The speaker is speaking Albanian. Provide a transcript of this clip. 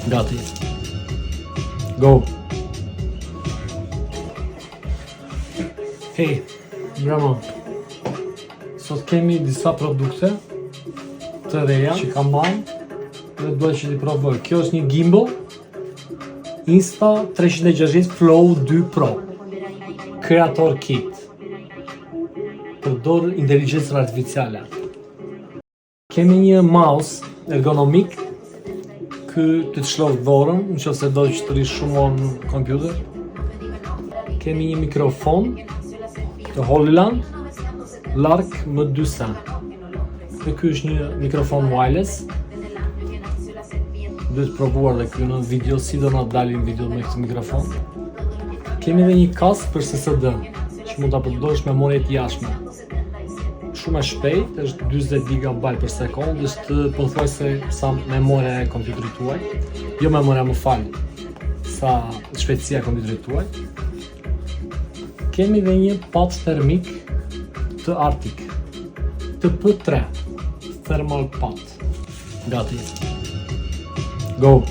Gati. Go. Hey, mbrëma. Sot kemi disa produkte të reja që kam marrë dhe dua që t'i provoj. Kjo është një gimbal Insta 360 Flow 2 Pro Creator Kit. Përdor inteligjencën artificiale. Kemi një mouse ergonomik ky të të shlodh dorën, në qoftë se do që të rrish shumë orë në kompjuter. Kemi një mikrofon të Hollyland Lark M2S. Dhe ky është një mikrofon wireless. Duhet provuar dhe ky në video, si do na dalin video me këtë mikrofon. Kemi edhe një kasë për SSD, që mund ta përdorësh memorie të jashtme. Shumë e shpejtë, është 40 GB për sekondë, është pothuajse sa memoria e kompjuterit tuaj. Jo memoria, më fal, sa shpejtësia e kompjuterit tuaj. Kemi dhe një pad termik të Arctic TP3 Thermal Pad. Gati. Go.